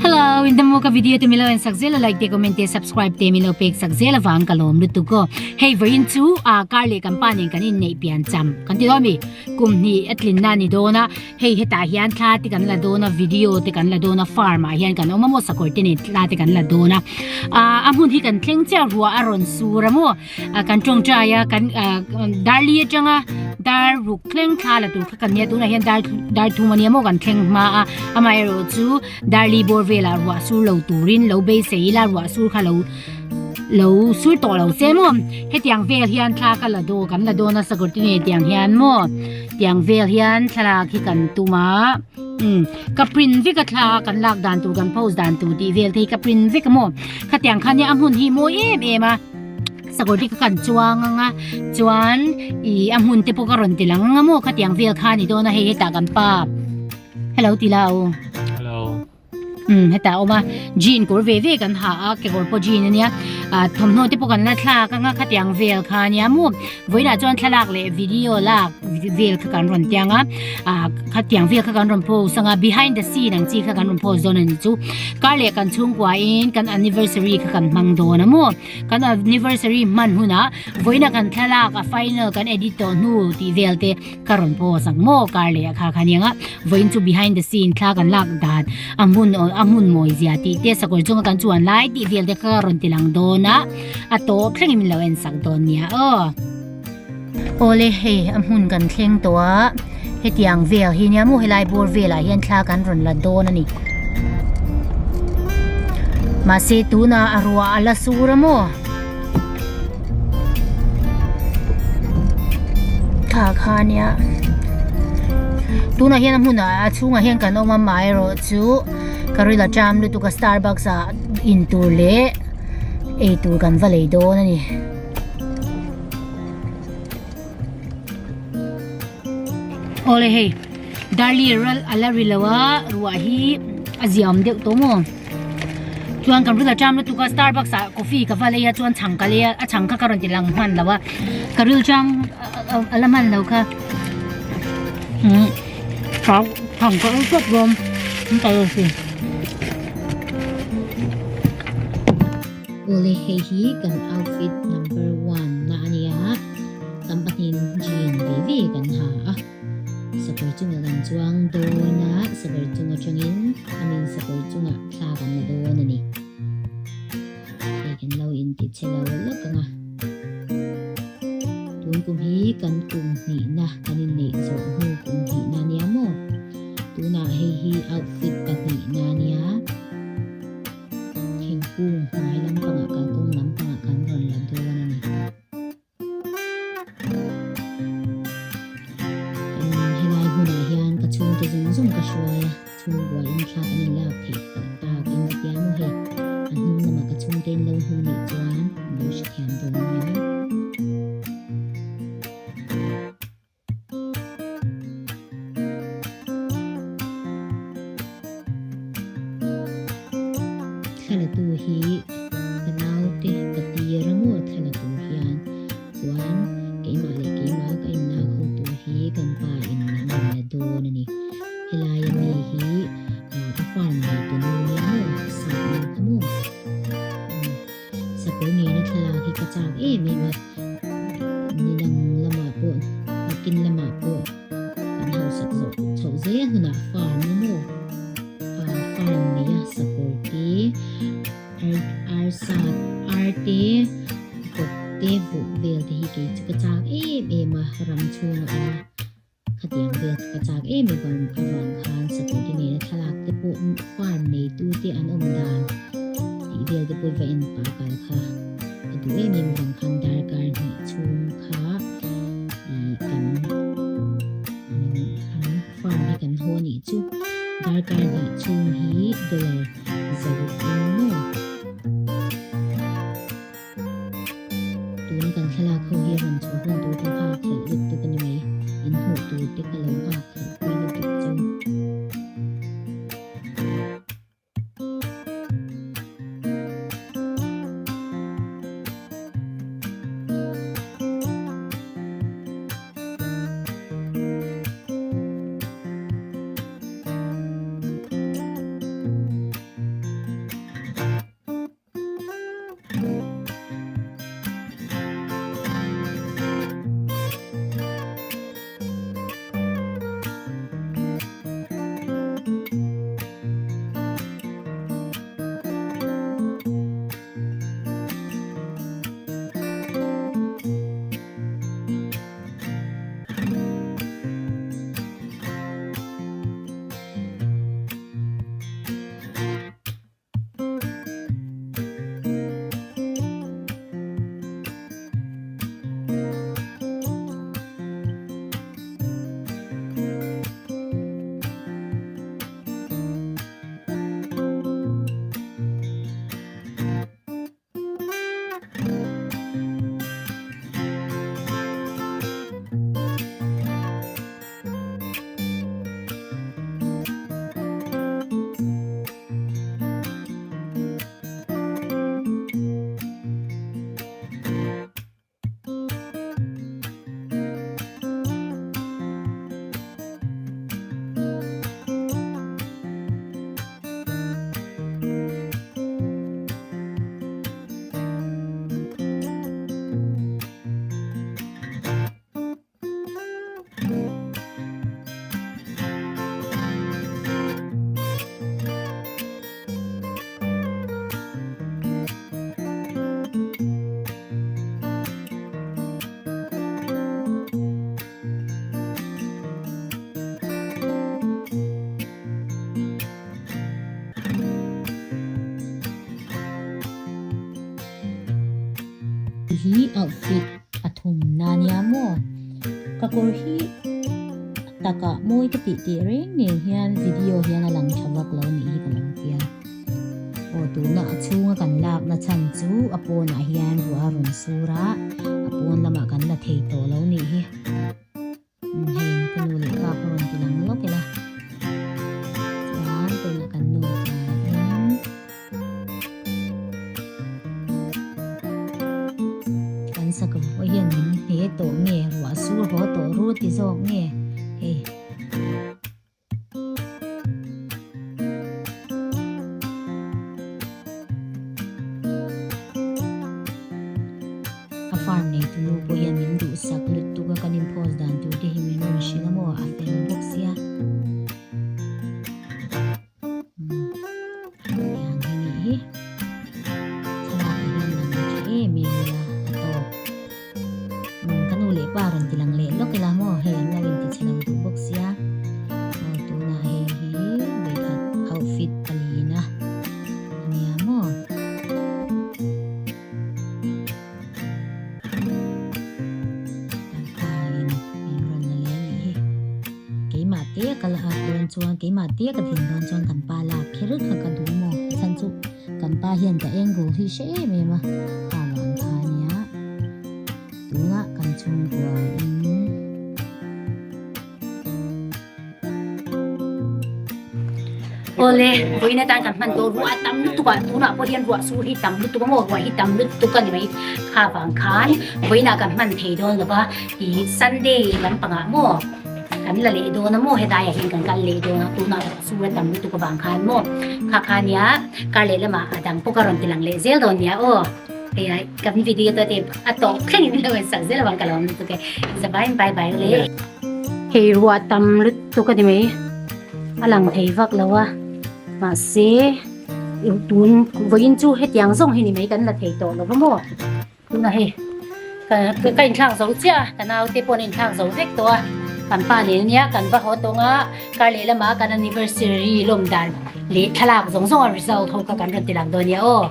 Hello, in damo ka video te milo en sak zel a like te comment te subscribe te milo pek sak zel awang ka lawm lutuk aw. Hei vawiin chu a kar leh kan pa nen kan inneih pian cham kan ti dawn mi kum hnih a tlin na ni dawn a hei hetah hian thla te kan la dawn a video te kan la dawn a farm ah hian kan awm a maw sakawr te nen thla te kan la dawn a ah a hmun hi kan thleng chiah ruah a rawn sur a maw kan tawngtai a kan darli atanga dar ruk thleng thla la tur kha kan nia tunah hian dar dar thum ania maw kan thleng hma a amaherawh chu darli bawr velah ruah sur lo turin lo beisei ila ruah sur kha lo lo sur tawh lo se maw hetiang vel hian thla ka la dawn kan la dawn a sakawr te nge tiang hian maw tiang vel hian thlalak hi kan tum a umm ka print vek a thla kan lak dan tur kan post dan tur tih vel te hi ka print vek a maw khatiang khan nia a hmun hi mawi em em a. Sakawr te kha kan chuang anga chuan ih a hmun te pawh ka rawn ti lang anga maw khatiang vel kha a ni dawn a hei hetah kan pa hello ti la u hello um hetah a awm a jean kawr ve ve kan ha a kekawr pawh jean ania ah thawmhnaw te pawh kan la thlak anga khatiang vel kha ania maw vawiinah chuan thlalak leh video lak vel kha kan rawn tiang a ah khatiang vel kha kan rawn post anga behind the scene ang chi kha kan rawn post dawn a ni chu kar leh kan chhungkua in kan anniversary kha kan hmang dawn a maw. Kan anniversary hman hunah vawiina kan thlalak a final kan edit tawh hnu tih vel te ka rawn post ang maw kar leh kha kha aniang a vawiin chu behind the scene thla kan lak dan a hmun a hmun mawi zia tih te sakawr chunga kan chuan lai tih vel te kha ka rawn ti lang dawn a a tawp thlengin min lo en sak dawn nia aw. Awle hei a hmun kan thleng tawh a hetiang vel hi nia maw helai bawr velah hian thla kan rawn la dawn a ni mahse tunah a ruah a la sur a maw thla kha nia tunah hian a hmunah a chhungah hian kan awm a amaherawhchu ka ril a ṭam lutuk a starbucks ah in tur leh eitur kan va lei dawn a ni. Awle hei darli ral ala ri lo a ruah hi a ziam deuh tawh maw chuan kan ril a cham lutuk a starbucks ah coffee ka va lei a chuan chhang ka lei a a chhang kha ka rawn ti lang hman lo a ka ril chang ala hman lo kha umm chhang ka ei tawp dawn an ka ei si. Awle hei hi kan outfit number one na a nia kan pahnih jean ve ve kan ha a sakawr chungah kan chuang dawn a sakawr chung atangin a min sakawr chungah thla kan la dawn a ni hei kan lo inti che lo lawk ang a tun kum hi kan kum hnihna kan inneih zawh hnu kum hnihna a nia maw tunah hei hi outfit pahnihna a nia. Thingkung hnuai lampangah kalkawng lampangah kan rawn la dawn a ni. Kan helai hmunah hian ka chhungte zawng zawng ka hruai a, chhungkua in thla kan inlak theih palh tak in ka tia maw hei. A hnung lamah ka chhungte in lo hmu nih chuan an lo hrethiam dawn nia. Thlalatu hi ka naute ka tir a maw thlalatu hian chuan keimah leh keimah ka inlak ho tur hi kan pa in min rawn la dawn a ni. Helai a mi hi a farm nei tu nu nia maw sap nu kha maw Sakawr nena thlalak hi ka chak em em a, ni dang lamah pawh nakin lamah pawh kan hausak zawh chhoh zel hunah farm ni maw ah farm nei a sakawr te ar arsa ar te vawk te buh vel te hi kei chu ka chak em em a ram chhunga awm a. Khatiang vel ka chak em em avang khan sakawr te nena thlalak te pawh farm neitu te an awm dan tih vel te pawh va en pah kal kha ka duh em em avang khan darkar hnih chhung kha ih kan an farm hi kan haw anih chu darkar hnih chhung hi dollar zaruk in maw. Tuna kan thlalak ho hi rawn chhuah hun tur ka nghak hlelh lutuk a ni mai. In hmuh tur te ka lo nghak hlelh pui lutuk cheu. hi outfit a thumna nia maw ka kawr hi a takah mawi ka tih teh reng nen hian video hian a lang tha vak lo nih hi ka lo tia aw tuna a chhunga kan lakna chhan chu a pawnah hian ruah a rawn sur a a pawn lamah kan la thei tawh lo nih hi. Hei ka nu leh pa pawh rawn ti lang lawk ila chuan tunah kan nu pain kan sakawr pawh hian min hne tawh nge ruah sur haw tawh ru ti zawk nge hei. A farm neitu nu pawh hian min duhsak lutuk a kan inpost dan tur te hi min rawn hrilh a maw a fel bawk sia. Tiang hi nih hi thlalak ah hian lang tha em em ila a tawk. Ka nu leh pa rawn ti lang leh lawk ila maw hei an lo inti chhe lo duh bawk sia aw tunah hei hi vawikhat outfit palina a nia maw. Kan pa in min rawn la leh a nih hi keimah te ka la ak dawn chuan keimah te ka din dawn chuan kan pa lak kher kha ka duh maw chhan chu. Kan pa hian ka angle hi hre em em a, pa vang kha ania. Tunah kan chhungkua in. Awle, vawiin atan kan hman tawh ruah a tam lutuk a, tunah pawh hian ruah sur hi tam lutuk a maw, ruah hi tam lutuk a ni mai. Kha vang khan vawiinah kan hman thei dawn lo va, ih Sunday lampangah maw kan la leh dawn a maw helaiah hian kan kal leh dawn a, tunah ruah sur a tam lutuk avang khan maw kha kha nia kar leh lamah a dang pawh ka rawn ti lang leh zel dawn nia aw. Hei a kan video te te a tawp thleng in lo en sak zel avang ka lo awm lutuk e. Zavaiin bye bye le. Hei ruah tam lutuk a ni mai a lang thei vak lo a mahse tun vawiin chu hetiang zawng hi ni mai kan la thei tawh lo va maw. Tunah hei ka ka inthlak zo chiah a ka naute pawh an inthlak zo vek tawh a kan pa nen ania kan va haw tawng a kar leh lamah kan anniversary lawm dan leh thlalak zawng zawng a result ho kha kan rawn ti lang dawn nia aw.